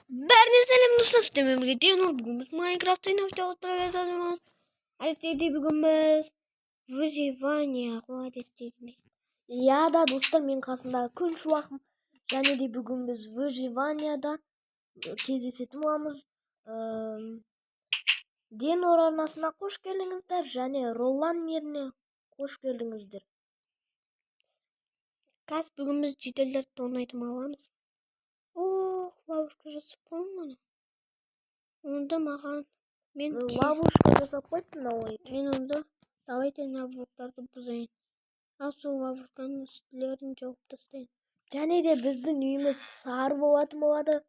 Бәріне сәлем достар, сіздермен бірге Денур. Бүгін біз Майнкрафт ойнап жалғастыра. Әдеттегідей бүгін біз выживание ғой әдеттегідей. Иә да достар, мен қасымдағы күн шуағым. Және де бүгін біз выживанияда кездесетін боламыз. Денур арнасына қош келдіңіздер және Роллан миріне қош келдіңіздер. Қазір бүгін біз жительдерді тонайтын боламыз. Ох, ловушка жасап қойған оны. Онда маған мен Ловушка жасап қойыпты мынау. Мен онда давайте мына блоктарды бұзайын. Ал сол ловушканың үстілерін жауып тастайын. Және де біздің үйіміз сары болатын болады.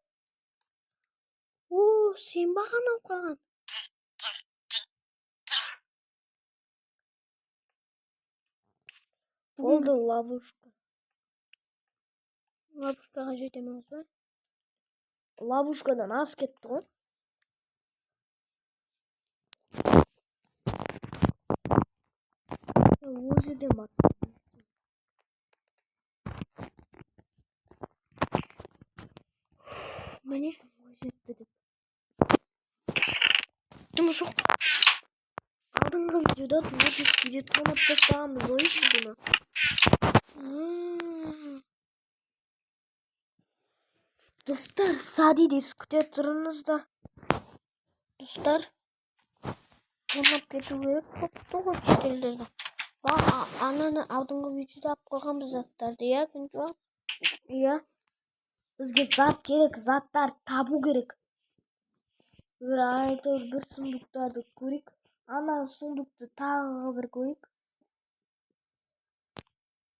О, сен баған алып қалған. Болды ловушка. Ловушкаға жетеміз ба? Ловушкадан аз кетті ғой. Ол жерден бастадым. Міне. Жетті деп. Дым жоқ. Алдыңғы видеода творческийде тонап тастағанбыз ғой бұны. Достар, садидес күте тұрыңыздар. Достар, тонап кету керек болыпты ғой жительдерді. Ананы алдыңғы видеода алып қойғанбыз заттарды, иә, Күншуақ? Иә. Бізге зат керек, заттар табу керек. Бір әйтеуір бір сундуктарды көрейік. Ана сундукты тағы бір көрейік.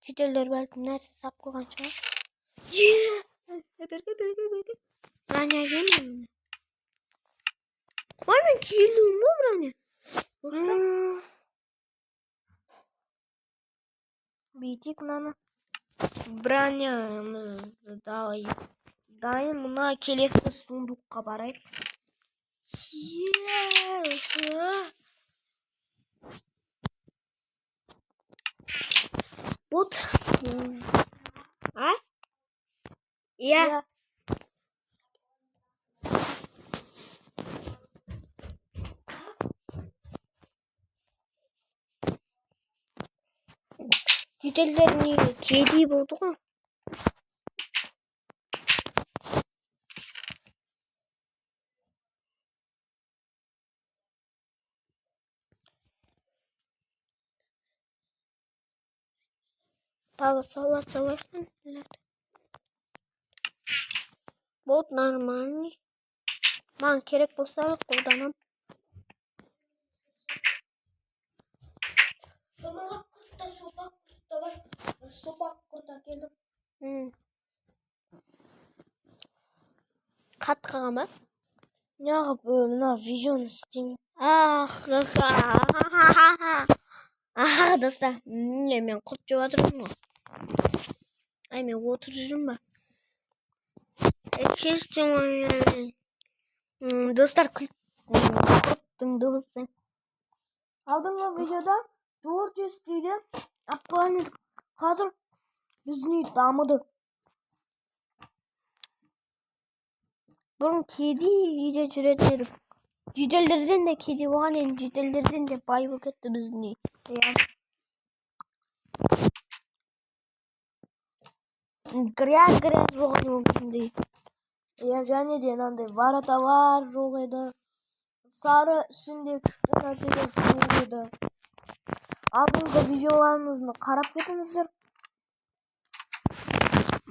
Жительдер бәлкім нәрсе сап қойған шығар. Броня келмеді. Ой, мен келдім ғой броня. Достар, бүйтейік мынаны. Бронямызды дайын. Мына келесі сундукқа барайық. Вот. А? Иә. Жительдер не кедей болды ғой. Тағы сауат салайық. Вот нормальный. Маған керек болса қолданам. Томалақ құрт та сопақ құрт та бар. Сопақ құрт әкелдім. Қатты қалған ба? Неғып мына видеоны істемей? Ах, достар, не, мен құрт жеп жатырмын ғой. Ай, мен отырып жүрмін ба? Кештім. Достар, құрттың дыбысы. Алдыңғы видеода творческийде алып қойған едік. Қазір біздің үй дамыды. Бұрын кедей үйде жүретін едік. Жительдерден де кедей болған, енді жительдерден де бай болып кетті біздің үй. Иә. Грязь болған ол кезінде үй. Иә, және де мынандай вороталар жоқ еді. Сары ішінде күшті нәрселер жоқ еді. Алдыңғы видеоларымызды қарап кетіңіздер.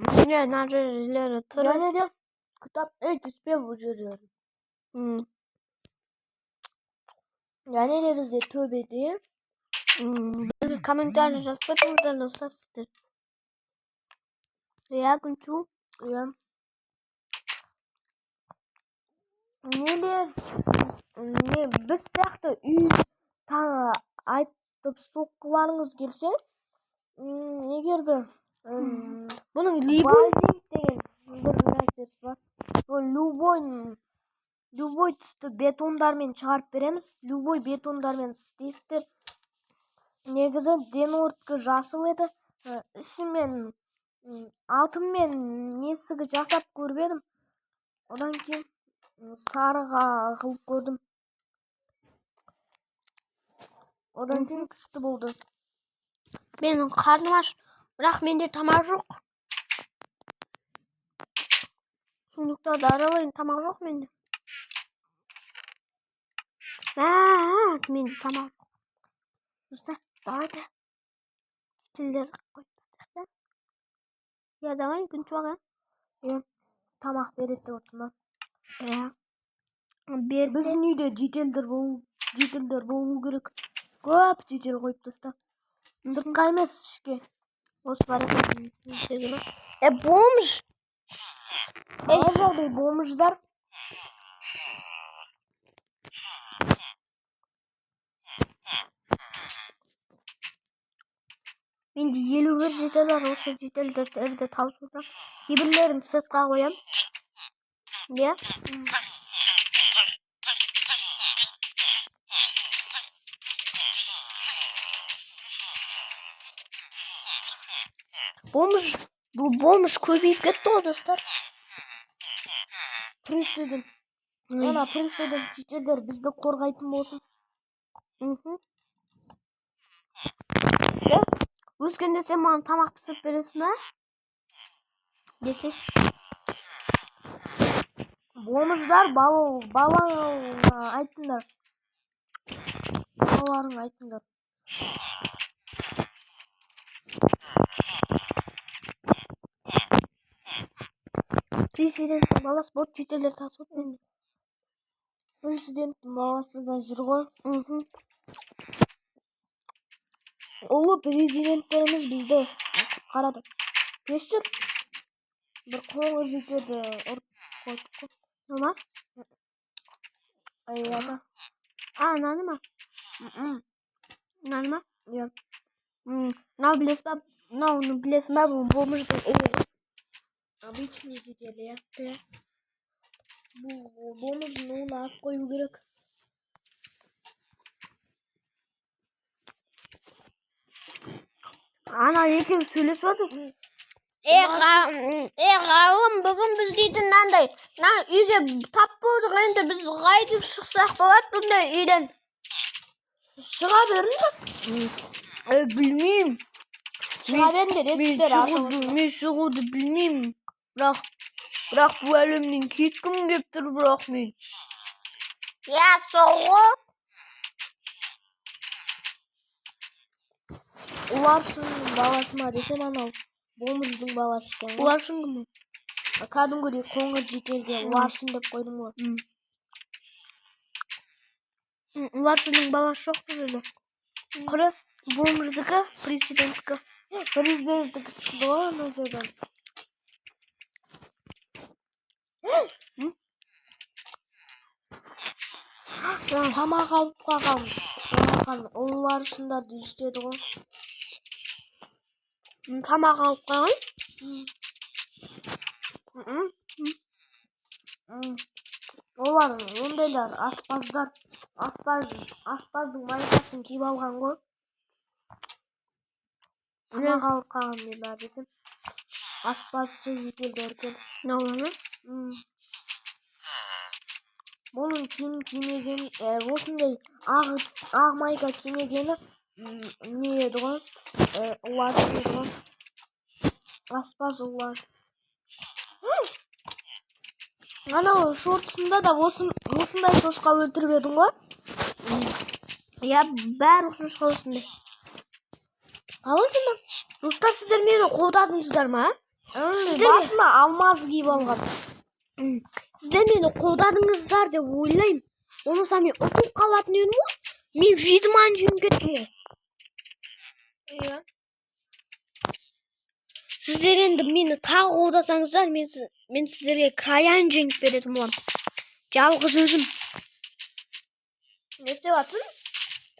Міне, мына жерлері тірі. Және де кітап, ей, түспе бұл жерлері. Және де бізде төбеде. Бізге комментарий жазып кетіңіздер, достар, сіздер. Иә, Күншу. Иә. Нелер, не, біз сияқты үй айтып соққыларыңыз келсе, егер бір, Бұның Балдинг деген бір нәрсесі бар. Ол любой түсті бетондармен шығарып береміз. Любой бетондармен істейсіздер. Негізі Денордікі жасыл еді. Ішімен, алтынмен несігі жасап көріп едім. Одан кейін сарыға қылып көрдім. Одан кейін күшті болды. Менің қарным аш, бірақ менде тамақ жоқ. Сундуктарды аралайын, тамақ жоқ менде. Менде тамақ жоқ. Достар, давайте тілдерді қойып тастайық та. Я, давай, Күншуақ, иә? Тамақ береді деп отырсың ба? Иә. Берсе. Біздің үйде жительдер болу керек. Көп житель қойып таста. Сыртқа емес, ішке. Осы бар екен. Бомж! Қалай жағдай, бомждар? Менде 51 житель бар, осы жительдерді тауысып отырамын. Кейбіреулерін сыртқа қоямын. Иә? Бомж, бұл бомж көбейіп кетті ғой, достар. Президент. Ана президент жительдер бізді қорғайтын болсын. Өскенде сен маған тамақ пісіріп бересің бе? Десе. Бомждар балаңа айтыңдар. Балаларыңа айтыңдар. Президенттің баласы бот жительдер тасып отыр менде. Президенттің баласы да жүр ғой. Ұлы президенттеріміз бізді қарады. Кешір. Бір қоңыр жительді ұрып қойдық қой. Мына? Ай, ата. А, мынаны ма? Мынаны ма? Иә. Мынау білесіз ба? Мынауны білесің ба? Бұл бомждың ұлы. Обычный житель, иә. Иә. Бұл бомждың ұлын алып қою керек. Ана екеуі сөйлесіп жатыр. Ғалым, бүгін біз дейтін мынандай, мына үйге тап болдық, енді біз қайтып шықсақ болады бұндай үйден? Шыға беріңдер. Білмеймін. Шыға беріңдер, есіктер ашық. Мен шығуды білмеймін. Бірақ бұл әлемнен кеткім келіп тұр, бірақ мен. Я, сол ғой. Уларшынның баласы ма десем, анау бомждың баласы екен ғой. Уларшын кім? Кәдімгідей қоңыр жительге Уларшын деп қойдым ғой. Уларшынның баласы жоқ бұл жерде. Құры бомждікі, президенттікі. Президенттікі шықты ғой ана жерден. Тамақ алып қалған, Уларшындарды істеді ғой. Тамақ алып қалған? Олар ондайлар аспаздар, аспаздың майкасын киіп алған ғой. Тамақ алып қалған мен бәрі десем. Аспазшы жительдер екен. Мынау ма? Бұның киім кимеген, осындай ақ майка кимегені, не еді ғой? Уларшын еді ғой. Аспаз улар. Анау шортысында да осындай шошқа өлтіріп едің ғой? Иә, барлық шошқа осындай. Қалай сонда? Достар, сіздер мені қолдадыңыздар ма? Басына алмаз киіп алған. Сіздер мені қолдадыңыздар деп ойлаймын. Болмаса мен ұтылып қалатын едім ғой. Мен ведьманы жеңіп кеттім ғой. Иә. Сіздер енді мені тағы қолдасаңыздар, мен сіздерге Краян жеңіп беретін боламын. Жалғыз өзім. Не істеп жатсың?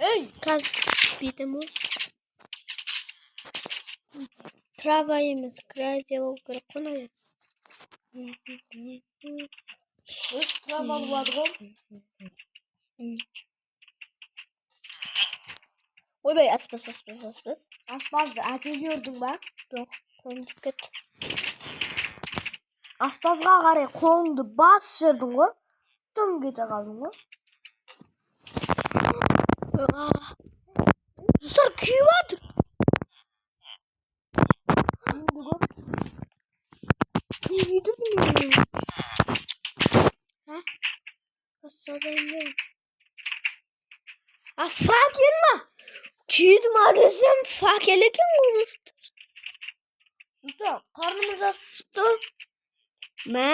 Ей! Қазір бүйтемін ғой. Трава емес, грязь болу керек қой мына жерде. Өз трава болады ғой. Ойбай, аспаз, аспаз, аспаз. Аспазды әкеге ұрдың ба? Жоқ, қолым тиіп кетті. Аспазға қарай қолыңды басып жібердің ғой. Тым кете қалдың ғой. Достар, күйіп жатыр. Енді көр. Кім күйдірді мені? А? Сазайын бер. А, факел ма? Күйді ма десем, факел екен ғой, достар. Достар, қарнымыз ашты. Мә.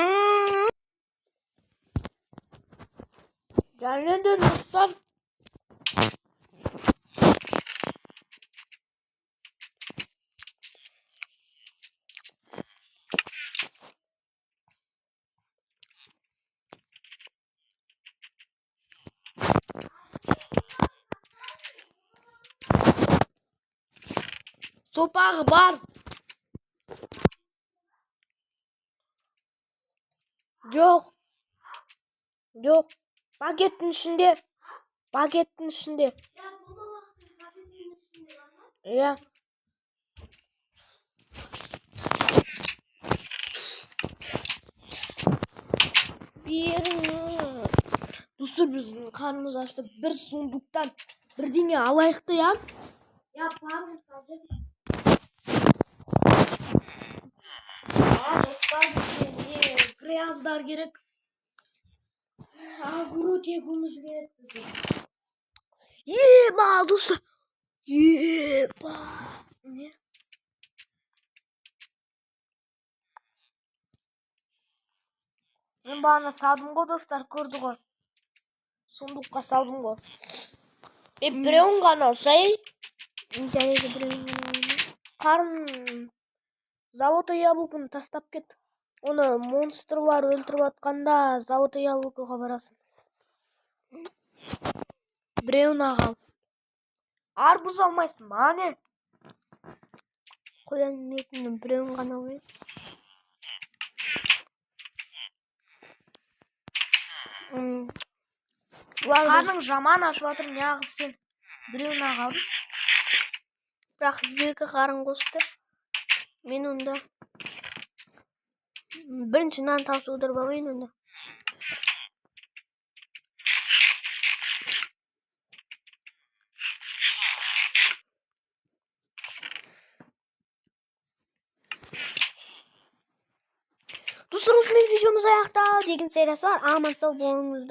Және де, достар, сопағы бар. Жоқ. Жоқ. Пакеттің ішінде. Пакеттің ішінде. Иә. Беріңіз. Достар, біздің қарнымыз ашты. Бір сундуктан бірдеңе алайық та, иә? Я пару салып. А, достар, бізге не гряздар керек. Огород егуіміз керек бізге. Ема, достар. Ема. Не? Мен бағана салдым ғой, достар, көрді ғой. Сундукқа салдым ғой. Е, біреуін ғана алсай. Жарайды, біреуін ғана алайын. Қарын золотой яблоконы тастап кет. Оны монстрлар өлтіріп жатқанда золотой яблокоға барасың. Біреуін ақ ал. Арбуз алмайсың ба, не? Қоян етінің біреуін ғана алайын. Қарның жаман ашып жатыр, неғып сен біреуін ақ алдың? Бірақ екі қарын қосты. Мен онда бірінші нан тасудырып алайын онда. Достар, осымен видеомыз аяқталды. Деген сериясы бар. Аман сау болыңыздар.